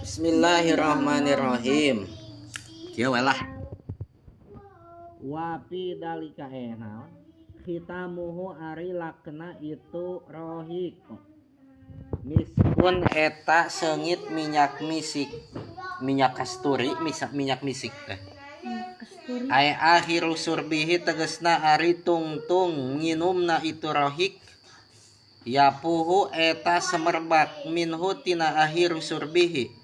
Bismillahirrahmanirrahim. Kieu we lah. Wa fi dalika naon? Khitamuhu ari lakna itu rohik. Miskun eta seungit minyak misik. Minyak kasturi, minyak misik teh. Ay akhiru surbihi tegesna ari tungtung nginumna itu rohik. Yapuhu eta semerbak minhu tina akhiru surbihi.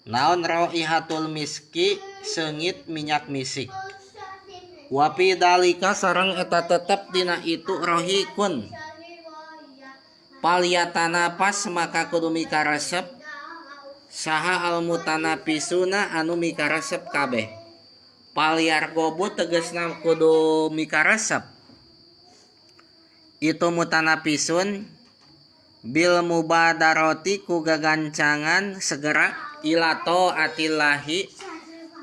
Naon raihatul miski seungit minyak misik. Wapi dalika sareng eta tetep dina itu rohikun. Palyatanapas maka kudu mikaresep saha almutanapisuna anu mikaresep kabeh. Palyargobu tegesna kudu mikaresep. Itu mutanapisun bil mubadaroti ku gagancangan segera ila taatillahi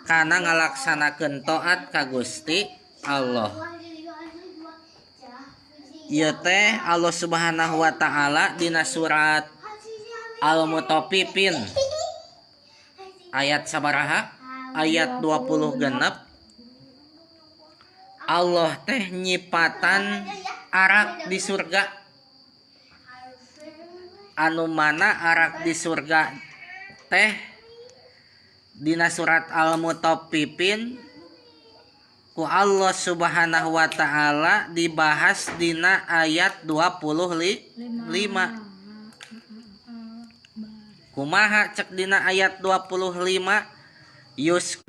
kana ngalaksanakeun taat ka Gusti Allah. Ieu teh Allah Subhanahu wa taala dina surat Al-Mutaffifin ayat sabaraha? Ayat 26. Allah teh nyipatan arak di surga. Anu mana arak di surga teh dina surat Al-Mutaffifin ku Allah Subhanahu wa taala dibahas dina ayat 25. Kumaha cek dina ayat 25 yus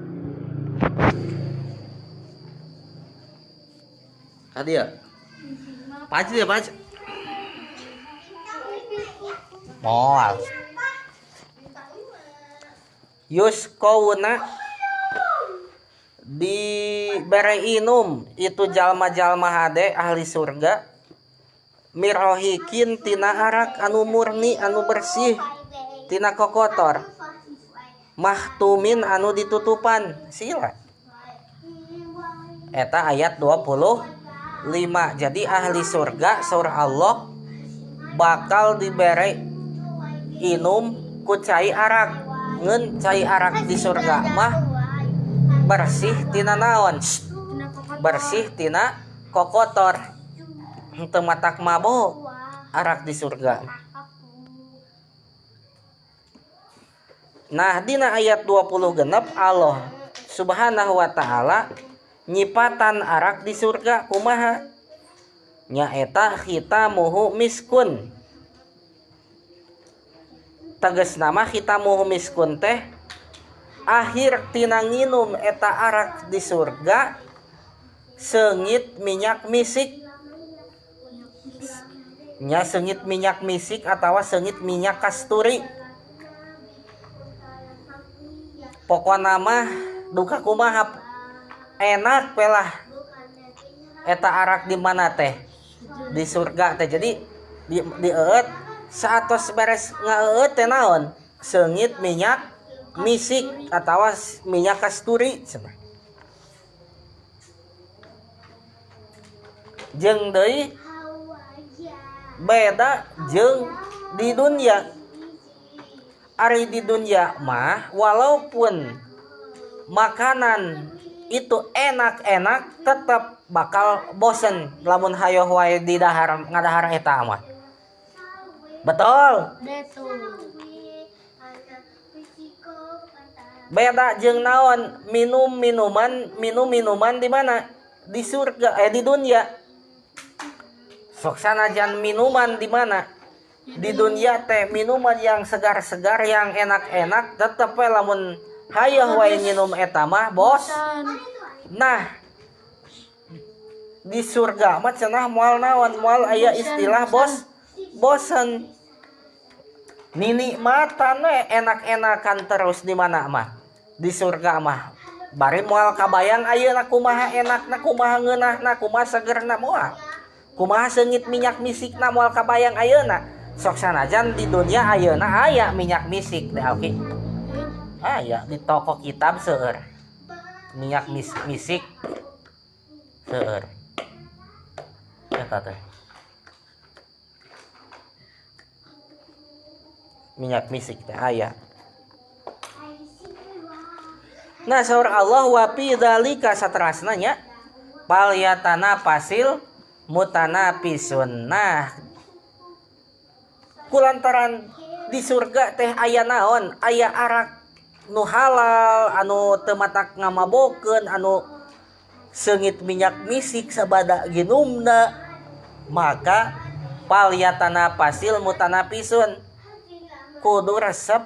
kadieu. Pac dia pac. Moal. Yuskawna dibere inum itu jalma-jalma hade ahli surga mirohikin tina arak anu murni anu bersih tina kokotor mahtumin anu ditutupan sila eta ayat 25. Jadi ahli surga saur Allah bakal dibere inum ku cai arak. Ngeun cai arak di surga mah bersih tina naon? Bersih tina kokotor. Henteu matak mabok arak di surga. Nah, dina ayat 26 Allah Subhanahu wa taala nyipatan arak di surga kumaha? Nyaeta khitamuhu miskun. Tegas nama khitamuhu miskun teh akhir tina nginum eta arak di surga seungit minyak misik. Nya seungit minyak misik atawa seungit minyak kasturi. Pokona mah duka kumaha enak pelah eta arak di mana teh? Di surga teh. Jadi di eueut saatos beres ngaeueut teh naon? Seungit minyak misik atawa minyak kasturi cenah. Jeung deui beda jeung di dunia. Ari di dunia mah walaupun makanan itu enak-enak tetap bakal bosen lamun hayoh wae di dahar ngadahar eta mah. Betul. Betul. Beda jeung naon minum minuman di mana? Di surga di dunia. Sok sanajan minuman di mana? Di dunia teh minuman yang segar-segar yang enak-enak tetep we lamun hayoh wae nginum eta mah bos. Nah, di surga mah cenah moal naon, moal aya istilah bos bosen. Ninikmatan we enak-enakan terus di mana mah? Di surga mah. Bari moal kabayang ayeuna kumaha enakna, kumaha ngeunahna, kumaha segerna moal. Kumaha seungit minyak misikna moal kabayang ayeuna. Sok sanajan di dunia ayeuna aya minyak misik teh Alki. Aya di toko kitab seueur. Minyak misik seueur. Eta teh. Minyak misik teh aya. Nah saur Allah wa fi dzalika saterasna nya palyatana pasil mutanafisun. Nah kulantaran di surga teh aya naon, aya arak nu halal anu teu matak ngamabokeun, anu seungit minyak misik sabada ginumna, maka palyatana pasil mutanafisun kudu resep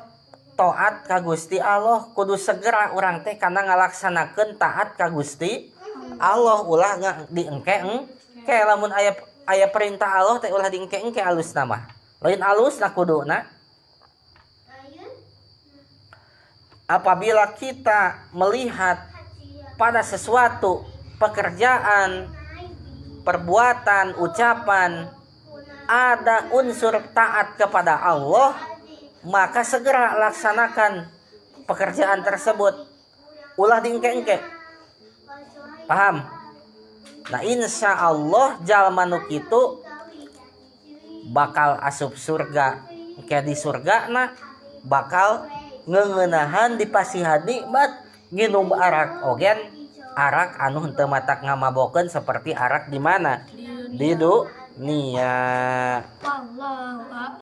taat ka Gusti Allah, kudu segera urang teh kana ngalaksanakeun taat ka Gusti Allah, ulah diengke-engke. Lamun aya perintah Allah teh ulah diengke-engke alusna mah. Lain alusna kuduna. Apabila kita melihat pada sesuatu pekerjaan, perbuatan, ucapan ada unsur taat kepada Allah, maka segera laksanakan pekerjaan tersebut, ulah diengke-engke. Paham? Nah insya Allah jalma nu kitu bakal asup surga. Kayak di surga na bakal ngeuneunahan dipasihan nikmat nginum arak ogen, arak anu henteu matak ngamabokeun seperti arak di mana? Di dunia. Wallahu a'lam.